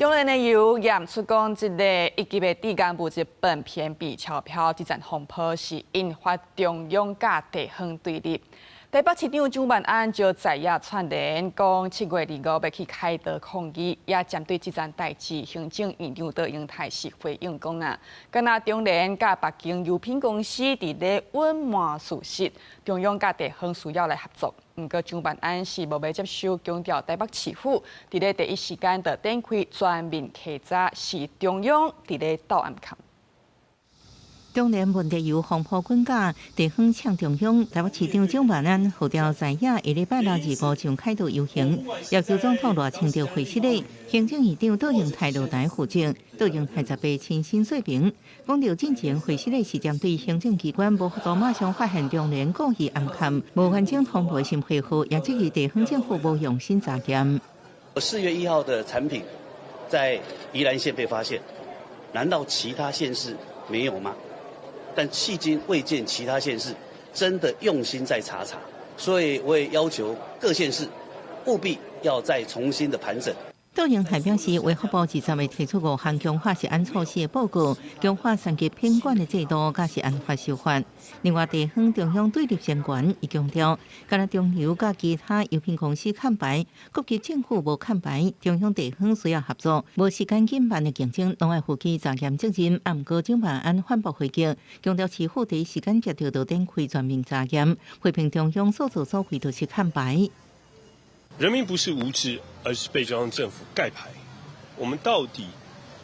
中聯的油驗出講，這个一級的致癌物質苯偏芘超標，這場風波是引發中央佮地方對立。台北市長蔣萬安就在野串聯講，7月25欲去凱道抗議，也針對這件代誌，行政院長卓榮泰是回應講啊，敢若中聯佮北京油品公司佇咧隱瞞事實，中央佮地方需要來合作。毋過蔣萬安是無欲接受，強調台北市府佇咧第一時間就展開全面稽查，是中央佇咧鬥暗崁。中聯問題油風波滾價，地方嗆中央。台北市長蔣萬安號召在野下禮拜六25上凱道遊行，要求總統賴清德會失禮。行政院長卓榮泰落台負責，卓榮泰十八親身說明，講著進前會失禮是針對行政機關無法度馬上發現中聯故意暗崁，無完整通報審批號，也質疑地方政府無用心查驗。 4月1號的產品在宜蘭縣被發現，難道其他縣市沒有嗎？但迄今未見其他縣市真的用心在查查，所以我也要求各縣市務必要再重新的盤整。卓榮泰表示，衛福部20日提出五項強化食安措施的報告，強化三級品管的制度，佮食安法修法。另外，地方中央對立聲懸，伊強調，敢若中油佮其他油品公司崁牌，各級政府無崁牌，中央地方需要合作，無時間緊辦的競爭，攏愛負起查驗責任。啊，毋過蔣萬安反駁回擊，強調市府第一時間接到就展開全面查驗，批評中央所作所為都是崁牌。人民不是無知，而是被中央政府蓋牌。我們到底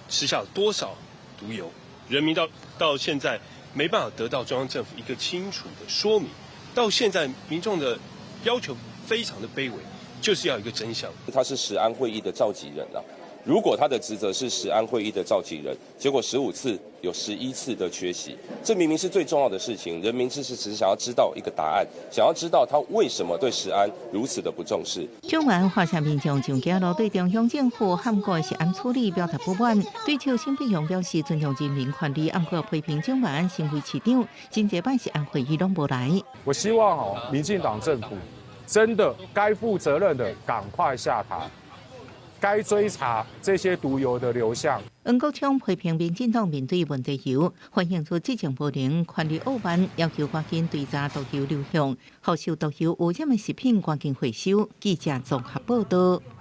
吃下了多少毒油？人民到現在沒辦法得到中央政府一個清楚的說明。到現在，民眾的要求非常的卑微，就是要一個真相。他是食安會議的召集人啊。如果他的職責是食安會議的召集人，結果15次有11次的缺席，這明明是最重要的事情，人民只是只想要知道一個答案，想要知道他為什麼對食安如此的不重視。蔣萬安華社民眾上街路對中央政府冚過食安處理表達不滿，對手沈伯洋表示尊重人民權利，毋過批評蔣萬安身為市長，真濟擺食安會議攏無來。我希望哦，民進黨政府真的該負責任的趕快下台。該追查這些毒油的流向。黃國昌批評民進黨面對問題油，反映出執政無能、權力傲慢，要求趕緊追查毒油流向，予受毒油污染的食品趕緊回收。記者綜合報道。